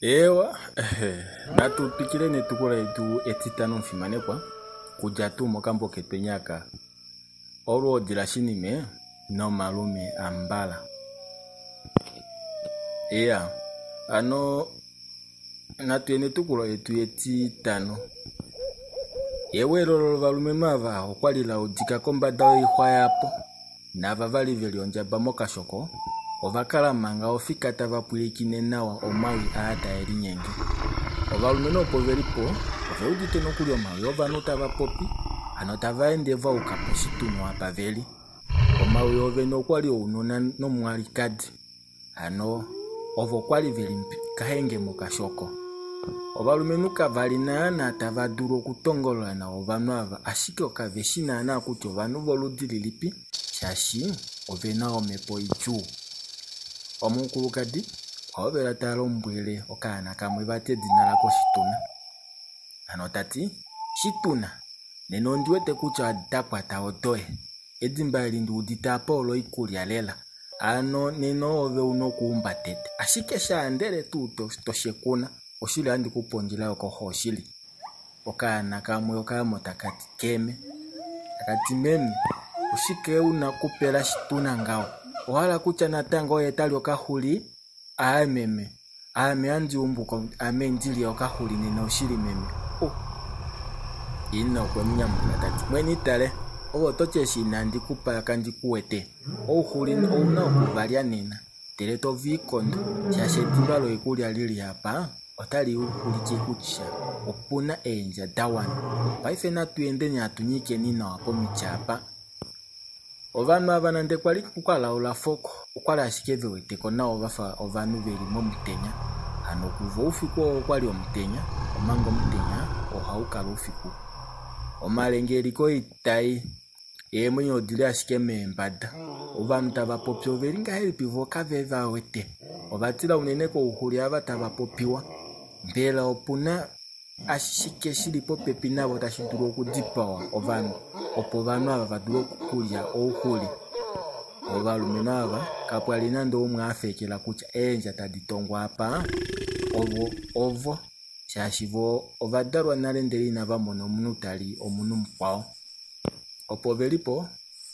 Eewa, natu twikile netukulwa letu etitano omufimanekwa, kudja tuu mokambo ketweni aka Olwoodi laShinime nomalume aMbala. Iya, hano natu ye netukulwa letu etitano. Eweelelo lovalumenhu ava okwali la udika kombada yoixwa yaapo. Naava va li ve li ondjaba mokashoko ova kala manga ofika tava pwilikine nawa omawi aa tae linyenge. Ovalumenhu opo ve li po ove udite nokuli omawi ovanhu tava popi, hano tava ende va yuka poshitunhu apa ve li. Omawi oovene okwa li ounona nomwalikadi. Hano ovo kwa li ve li kahenge mokashoko. Ovalumenhu kava li naanaa tava dulu okutongolola nawa ovanhu ava, ashike kave shi naanaa kutya ovanhu voludi lilipi, shaashi ove na omhepo idjuu. Omukulukadi okwa hovela ta lombwele okaana kamwe vati edina lako Shituna. Hano ta ti, Shituna, nena ondi wete kutya da kwata odoye. Edimba eli ndi udite apa oloikulya lela. Hano nena oove una okuumba tete. Ashike shaa ndele tuu to shekuna, oshili ohandi ku pe ondjila yokoxo oshili. Okaana kamwe okayamo taka ti keme. Taka ti meme, oshike una okupela Shituna ngaho? Owa hala kutya natango oye tali okaxuli? Aaye meme, aame handi umbu ko ame ndi lye okaxuli nena oshili meme. Uh! Ina okwe mu nyamukula ta ti, Mweni tale, ove oto ti eshi inandi ku pa kandi ku wete? Ouxuli ou na oku va lya nena, ndele to va ikondo, shaashi edimba loikulya li li apa otali ulike kutya opu na eendja da wana. Paife natu endeni hatu nyikeni nawa pomiti apa. Ovanhu ava nande kwali kwa laula foko, okwali ashike ve weteko nawa vafa ovanhu veli momutenya. Hano kuvo oufiku oo okwali omutenya, omanga omutenya ohau kala oufiku. Omalenga eli koitai, eemwenyo odili ashike meembada. Ovanhu tava popi oveli ngahelipi voo kave va wete? Ova tila unene kouxuli ava tava popiwa. Mbela opuna Ashike shi li popepi navo tashi dulu okudipawa ovanhu, opo ovanhu ava va dule okulya ouxuli. Ovalumenhu ava kapwa li nande oumwe a feekela kutya eendja tadi tongwa apa ovo ovo, shaashi vo ova dalwa nale ndele inava mona omunhu ta li omunhu mukwao. Opo ve li po,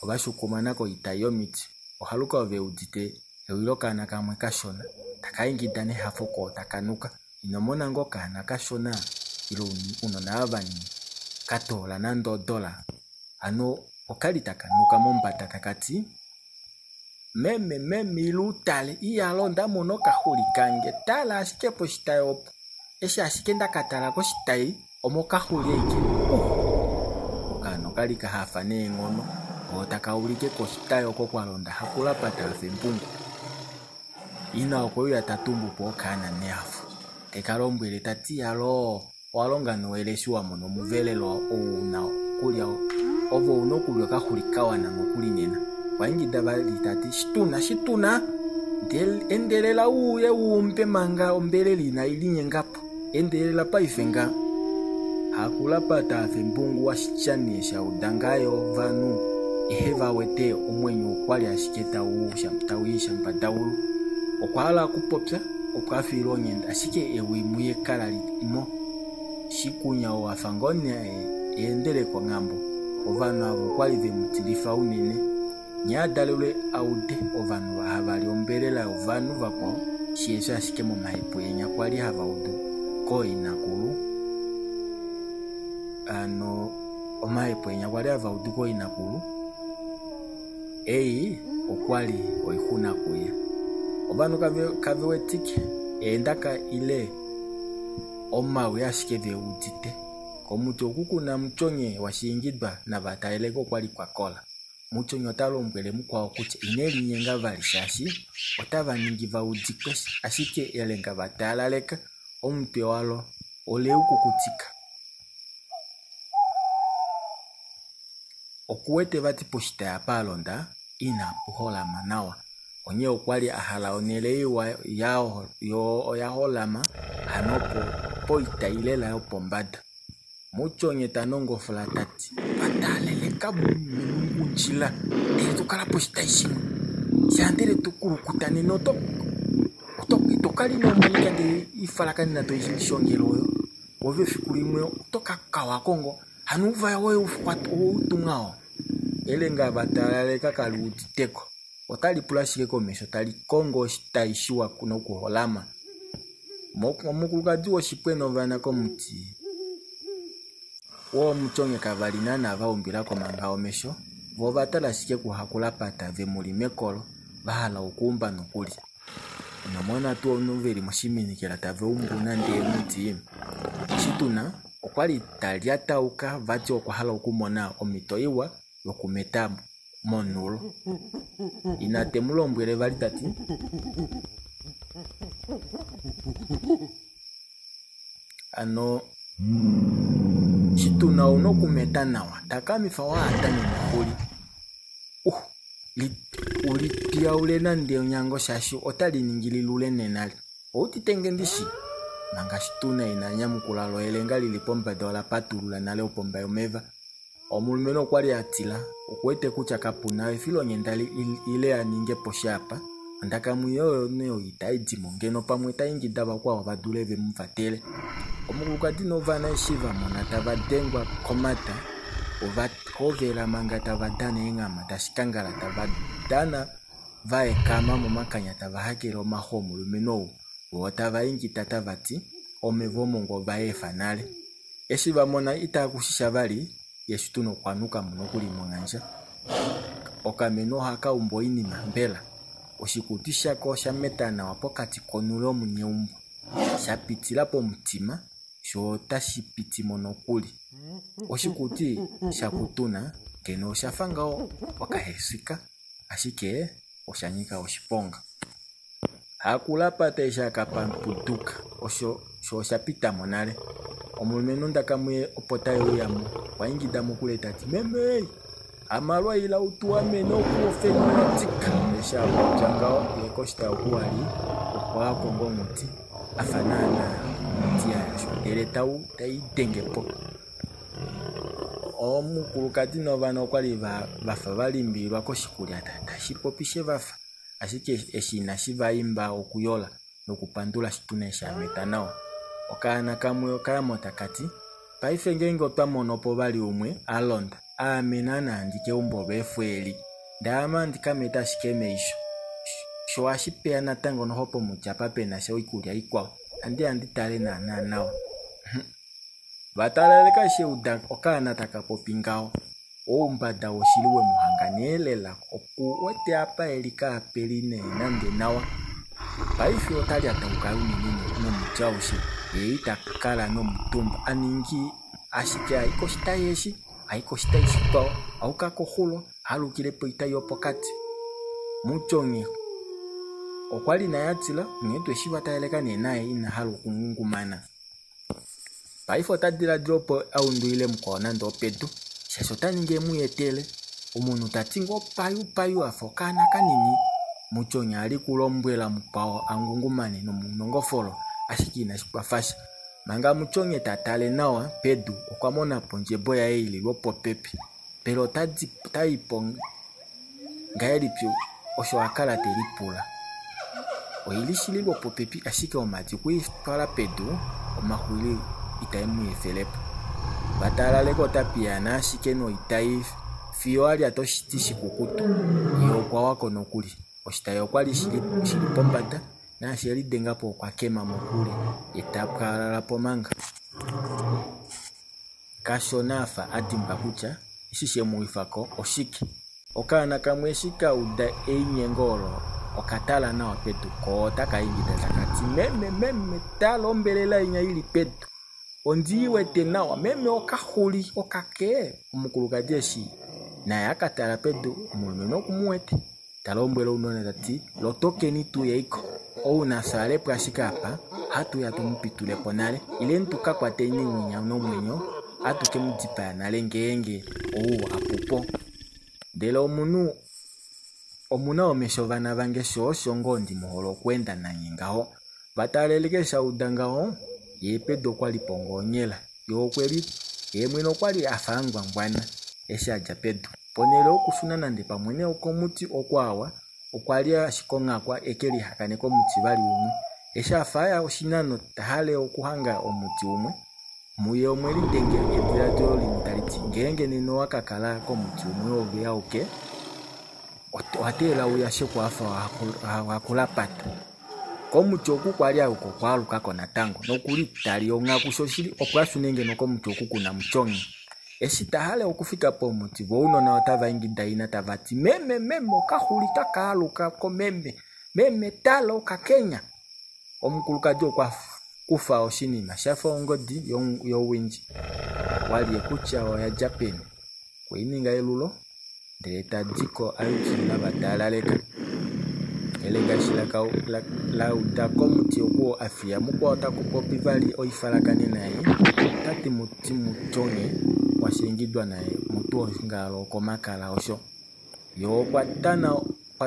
ova shukumana koitai yomiti, ohaluka ove udite ewi lokaana kamwe kashona taka ingida nehafo koo taka nuka. Ino mona ngoo okaana kashona ile ounona ava vanini ka toola nande odola? Hano oka li taka nuka mombada taka ti, Meme, meme, ila u tale, iyalo onda mona okaxuli kange, tala ashike poshitai opo. Eshi ashike nda ka tala koshitai, omokaxuli aike. Uh! Okaana oka li ka hafa neenghono, oo taka ulike koshitai oko kwa londa haku lapata a fa embungu. Ina okwe uya ta tumbu po okaana nehafo, te ka lombwele ta ti, Aloo, owa longa nowele eshi wa mona omuvelelo ou u na okulya ove ou na okulya okaxuli ka wana nokuli nena. Okwa ingida vali ta ti, Shituna, shituna! Ndele endelela u uye u umbe manga ombelela inai linyenga po. Endelela paife nga. Hakulapata afa embungu washityani eshi a uda ngaa ye ovanhu ehe va wete omwenyo okwali ashike tau i shambadaulu. Okwa hala okupopya opo a fiilwe onghenda ashike ewi muye kala li mo. Shikunya ou a fa ngoo nee eendele konghambo. Ovanhu ava okwali ve mu tilifa unene. Nghee a dalelwe a ude ovanhu hava li ombelela yovanhu vakwao shihefi ashike momahepu enya kwali hava udu kooinakulu hano omahepu enya kwali hava udu kooinakulu ei okwali oixuna kuye. Ovanhu kave wetike eendaka ile omawi ashike ve udite. Komuti oku kuna Mutyonye waShiingidwa nava taleleko okwali kwa kola. Mutyonye ota lombwele mukwao kutya ine linyenga vali shaashi otava ningi va udikwe ashike elenga va taalaleka omutwe walo ole u kukutika. Okuwete vati poshitai apa a londa inapu holama nawa onghee okwali a hala onhele iwa yoo oya holama hano poitai lela yopombada. Mutyonye ta nongofola ta ti, Twa taaleleka mumwe ondjila ndele to kala poshitai shimwe. Shaa ndele to kulukuta nena oto oto ito. Okali nee omonika ndele ifalakanena to lishongele oyo. Ove efiku limwe oto ka kawa kongo hano ouvaya woye owautumwa oo. Elenga vatalaleka kali uditeko. Otali pula ashike komesho tali kongo oshitai shiwa nokuholama. Omukulukadi woshipwe novana komuti woomutyonge kava li naana va umbila ko manga omesho, vo ova tala ashike kuHakulapata ve mu li mekolo, va hala okuumba nokuli. Ino mona tuu omunhu ve li moshiminikila tava umbu nande eemuti? Shituna okwa li ta lyatauka vati okwa hala okumona omhito iwa yokumeta monulo. Ina te mu lombwele vali ta ti, Ano Shituna ou na okumeta nawa, takamifa wa hata nomixuli. U li u li twiyaule nande onyango shaashi otali ningi lilule nena li. Ou udite nge ndishi? Manga Shituna ina nyamukula lo elenga li li pombada ola patulula nale opomba yomeva. Omulumenhu okwa li a tila, oku wete kutya kapu na efilonghenda ile a ninge po sha apa. Ondaka mwiya oyo nee oyo itai di mo ngeno pamwe ta ingida vakwao va dule ve mu vatele. Omukulukadi novana eshi va mona tava dengwa komata, ova hovela manga tava dana eenghama dashikangala tava dana va ekama momakanya tava hakele omaxu omulumenhu ou, vo tava ingida tava ti, Omeva omongwa ova efa nale. Eshi va mona itaku shisha vali, ye Shituna okwa nuka mo nokuli monghandja. Okameno ohaka umbu oinima mbela? Oshikuti shako osha meta nawa pokati konhulo yomunyeumbo, sha pitila pomutima, sho otashi piti mo nokuli. Oshikuti shaKutuna ngeno osha fa ngaho okahesika, ashike osha nyika oshiponga. Hakulapata eshi a ka papuduka, osho sho osha pita mo nale. Omulumenhu Ndakamuye opo tae uya mo, okwa ingida mokule ta ti, Meme! Amalwa ila u tu amene oku ofeni oya tika! Eshi a popya ngaho, ye koshita oku a li okwa a konga onghuti, a fa naanaa onghuti ya yashwa, ndele tau tai denge po. Omukulukadi novana okwa li va fa va limbililwa koshikulya tashi popi she va fa. Ashike eshi inashi va imba okuyola nokupandula Shituna eshi a meta nawa. Okaana kamwe oka ya mo taka ti, Paife ngeenge otwa mono po vali umwe a londa, aame naana handi keumbo olweefo eli. Ndaama handi ka meta ashike meisho. Sho ohashi peya natango noho pomuti apa pe na sha oikulya ikwao. Handi ya ndi tale naana nawa. Va talaleka eshi uda okaana taka popi ngaho. Oumbada woshili we mu hanga nee lela oku wete apa e li kaape li nee nande nawa. Paife ota lyatauka unene nomuti aushe, ye ita kala nomutumba, a ningi ashike a i koshitai eshi, a i koshitai shikwao, a uka koxulo, a alukile poitai yopokati. Mutyonghe okwa li naye a tila, unene tuu eshi va talaleka nee naye ina hala okungungumana. Paife ota diladila opo a undulile mukwao nande opedu, shaashi ota ningi e mu etele. Omunhu ta ti ngoo payu payu a fa okaana kanini. Mutyonya a li kulombwela mukwao a ngungumane nomunongofolo, ashike inashi kwafa sha. Manga Mutyonye ta tale nawa pedu okwa mona po ondjebo yaye i li lwopopepi. Mbela ota i po ngahelipi? Osho a kala te lipula. Oi li shili lwopopepi, ashike omhadi oku i twala pedu, omaxwilili itae mu efele po. Vatalaleka ota piyaana ashike noitai fiyo a lyata oshiti shikukutu. Ye okwa wa ko nokuli. Oshitai okwa li shi li pombada, naashi e lidenga po okwa kema mokule, ye ta pwaalala po manga. Kashona a fa a dimbwa kutya eshi she mu wifa ko oshike. Okaana kamwe eshi ka uda einyengo olo oka tala nawa pedu ko otaka ingida taka ti, Meme, meme, tala ombelela inya i li pedu. Ondi i wete nawa. Meme, okaxuli okake. Omukulukadi eshi naye a ka tala pedu, omulumenhu oku mu wete. Ta lombwele ounona ta ti, Lotokeni tu yei ko. Ou na fyaale po ashike apa, ohatu uya tu mu pitule po nale. Ileni tu ka kwateni winya nomwenyo, ohatu ke mu dipaya nale ngeenge ou a pu po. Ndele omunhu omu na omesho vana vange sho osho ngoo ndi mu hole okuenda nanye ngaho. Va taaleleke eshi a uda ngaho, ye pedu okwa li po ngoo onghela. Ye okwe li, ye mwene okwa li a fa a ngwangwana eshi a dja pedu. Ponhele yokushuna nande pamwe nee okomuti oko a wa, okwa li ashike onghakwa e ke lihakane komuti vali umwe. Eshi a fa a ya oshinano ta hale okuhanga omuti umwe, muye omwe lidenge ediladilo limwe tali ti, Ngeenge nena owa ka kala komuti umwe oove auke, owa teelela u yashe ko wa fa wa kulapata. Komuti oku kwa li aluka okwa aluka ko natango, nokuli ta li onghaku shoshili opo a shune ngeno komuti oku ku na Mutyonghe. Eshi ta hale okufika pomuti, vo ounona otava ingida ina tava ti, Meme, meme, okaxuli taka aluka ko meme! Meme, tala okakenya! Omukulukadi okwa kufa oshinima sha fa ongodi yowindji, walye kutya oya dja peni. Okwe i ninga elulo, ndele ta di ko a yukilila va taalaleka. Elenga eshi la uda komuti oku a fiya mukwao taku popi vali oifalakane naye, ota ti muti mutyonghe washiingidwa naye mutu ongalo okomakala osho. Ye okwa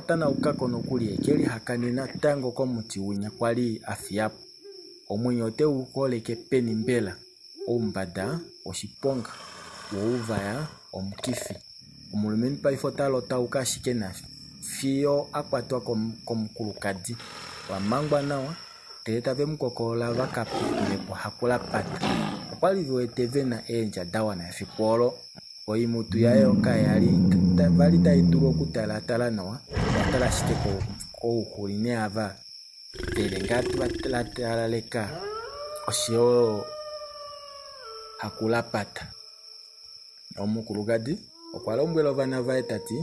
tanauka ko nokuli e ke lihakane natango komuti winya kwa li a fiya po. Omwenyo ote u holeke peni mbela? Oumbada oshiponga, wo ouvaya omukifi. Omulumenhu paife ota lotauka ashike na fiyo a kwatwa komukulukadi. Okwa mangwa nawa, ndele tave mu kokolola va ka pukule po hakulapata. Okwa li ve wete ve na eendja da wana efiku olo. Oimutu yaye kaya li vali tai dulu okutalaatala nawa, oya tala ashike kouxuli neava ndele ngaa la talaleka oshoyo hakulapata. Omukulukadi okwa lombwela ovana vaye ta ti,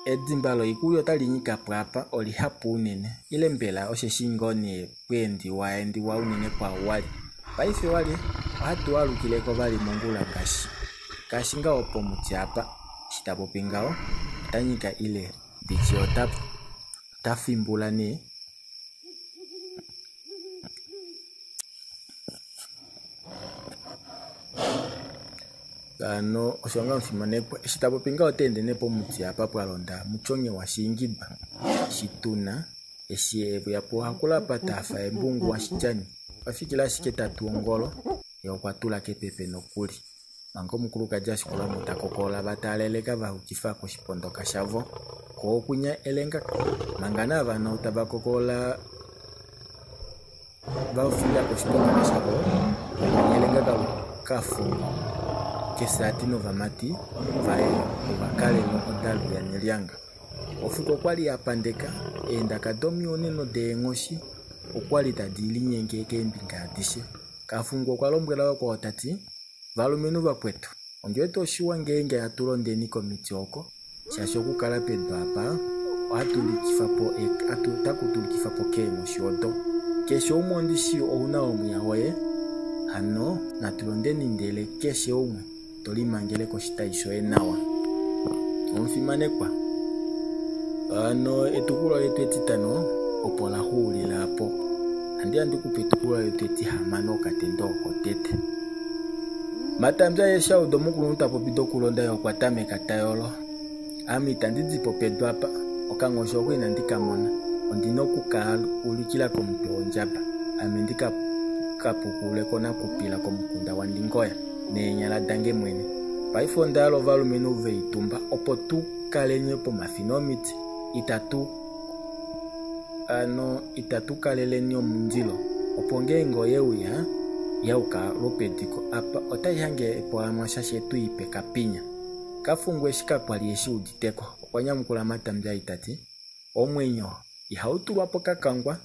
Edimba loikulya otali nyika po apa, olihapu unene. Ile mbela osheshi ngoo nee pweendiwa endiwa unene kwaau wa li? Paife walye, ohatu alukile ko vali mongula ngaashi ngaashi ngaho pomuti apa. Eshi ta popi ngaho, ota nyika ile ndi tye ota ota fimbula nee. Hano osho ngaa omufimanekwa eshi ta popi ngaho ota ende nee pomuti apa pwa londa Mutyonghe waShiingidwa Shituna eshi e uya po ohakulapata a fa embungu waShityani. Okwa fikila ashike ta tu ongolo ye okwa tula kepepe nokuli. Manga omukulukadi a shikula mo ta kokola va taaleleka va yukifa koshipondoka shavo. Ko okwinya elenga manga naavana tava kokola va finda koshipondoka shavo, okwinya elenga kafungu kesaati novamati vaye ova kalela odalu yaNelyanga. Ofuko okwa li ya pandeka, eendaka domyoone nodeenghoshi okwa li tadi linyenge keembinga adishe. Kafungu okwa lombwela vakwao ta ti, Valumenhu vakwetu, ondi wete oshiwa ngeenge hatu londeni komiti oko, shaashi okukala pedu apa ohatu likifa po otaku tu likifa po keenghoshi odo. Keshe umwe ondi shii ou na omwiya woye, hano natu londeni ndele keshe umwe to limangele koshitai shoye nawa. Omufimanekwa, hano etukulwa letu etitano opo la xuulila po. Handi ya ndi ku pe etukulwa letu etihamano okatendo okotete. Matambya eshi a uda omukulunhu ta popi dokulonda ye okwa tameka ta yolo. Ame itandi di po pedu apa, okanghoshi oko inandi ka mona. Ondi na oku ka ulikila komutwe wondjaba, ame ndi ka ka pukulule konakupila komukunda waNdingoya neenyala dange mwene. Paife onda hala ovalumenhu ve litumba opo tu kaleni pomafina omiti. Itatu hano itatu kaleleni omundilo, opo ngeenge oye uya ya yuka lwopediko apa otai hange epoamwa shaashi tu i pe kapinya. Kafungu eshi kakwa li e shi udite ko, okwa nyamukula Matambyayi ta ti, Omwenyo ihau tulwa po kakangwa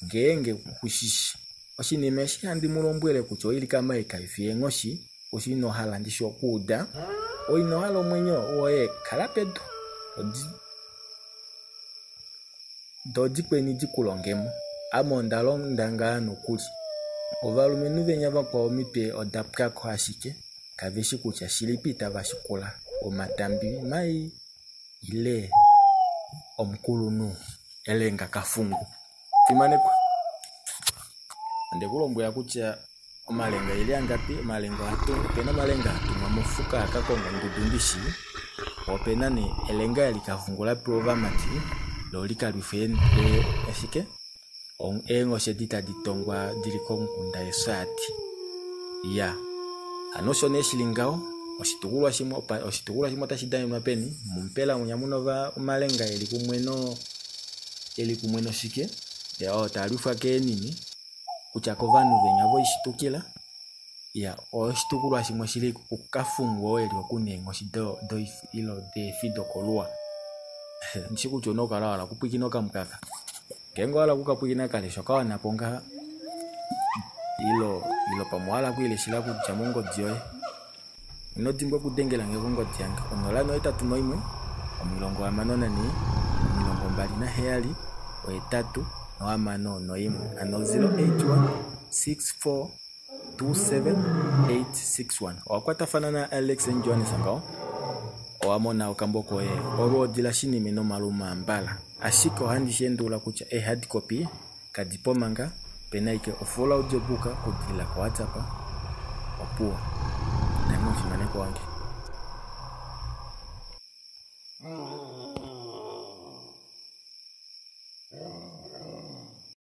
ngeenge ku shi shi. Oshinima eshi handi mu lombwele kutya oilikama ei kai fi eenghoshi, osho ino hala ndishi okuuda? Oino hala omwenyo woye kala pedu do dikweni di ku longe mo. Ame onda londa ngaa nokuli. Ovalumenhu venya vakwao omitwe oda pwa ko ashike kave shi kutya shilipi tava shikula, omatambi mai ile omukulunhu Elenga Kafungu. Fimanekwa, onde ku lombwela kutya omalenga oeli angapi? Omalenga opena omalenga a tumwa mofuka a ka konga ondudu ndishi, po opena nee elenga eli Kafungu la pewa ovamati loo li ka lwife shike? Eenghoshi edi tadi tongwa di li komukunda Esaati. Iya, hano osho nee shi li ngaho. Oshitukulwa shimwe oshitukulwa shimwe otashi danenwa peni? Mumupela munya muna omalenga e li kumwe no. Eli kumwe noshike? Ya oo taa lwifwa keenini kutya kovanhu venya voishitukila. Ya oshitukulwa shimwe oshili kukafungu oo eli okuneenghoshi ilo deefi dokoluwa. Ndishi kutya ouna okukala wahala okupwiikina okamukaka. Ngeenge owahala okukapwiikina kalesha okawanapo ngaha ilo ilo pamwe owahala okwiileshela kudja mongodi yoye. Ino dimbwa okudengela nge kongodi yange 081 64 27 861 hano 081 64 27861. Owakwatafana na Alex and Johannes ngaho owa mona okambo koye olwoodi lashinime nomalumaambala. Ashike ohandi shi endulula kutya ee-hard copy kadi po manga, pena ashike ofull audio book okudilila koWhatsApp opuwo. Tangi omufimanekwa wange.